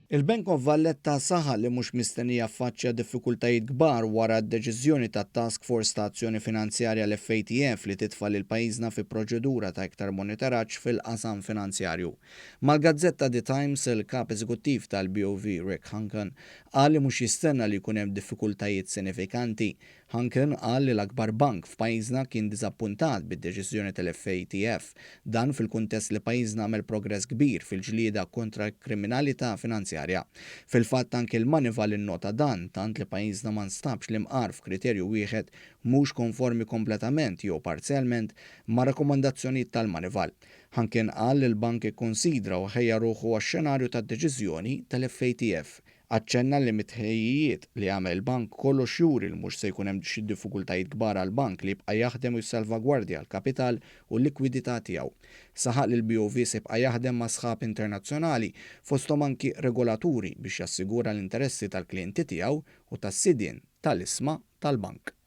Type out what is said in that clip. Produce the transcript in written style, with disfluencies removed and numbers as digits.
Il-Bank of Valletta saħaq li mhux mistenni jaffaċċja diffikultajiet kbar wara d-deċiżjoni tat-Task Force ta' Azzjoni Finanzjarja l-FATF li titfa' lil pajjiżna fi proċedura ta' iktar monitoraġġ fil-qasam finanzjarju. Mal-gazzetta The Times, il-Kap Eżekuttiv tal-BOV Rick Hunkin qal li mhux jistenna li jkun hemm diffikultajiet sinifikanti. Hunkin qal li l-akbar bank f'pajjiżna kien diżappuntat bid-deċiżjoni tal-FATF. Dan fil-kuntest li pajjiżna għamel progress kbir fil-ġlieda kontra l-kriminalità finanzjarja. Fil-fatt anki l-Moneyval innota dan tant li pajjiżna ma nstabx l-imqar f'kriterju wieħed mhux konformi kompletament jew parzjalment mar-rakkomandazzjonijiet tal-Moneyval. Hunkin qal li l-bank ikkunsidra u ħejja ruħu għax-xenarju tad-deċiżjoni tal-FATF. Aċċenna li mit-tħejjijiet li għamel il-bank kollox juri li mhux se jkun hemm xi diffikultajiet kbar għall-bank li jibqa' jaħdem u jissalvagwardja l-kapital u l-likwidità tiegħu. Saħaq li l-BOV se jibqa' jaħdem ma' sħab internazzjonali, fosthom anki regolaturi biex jassigura l-interessi tal-klijenti tiegħu u tas-sidien tal-ishma tal-bank.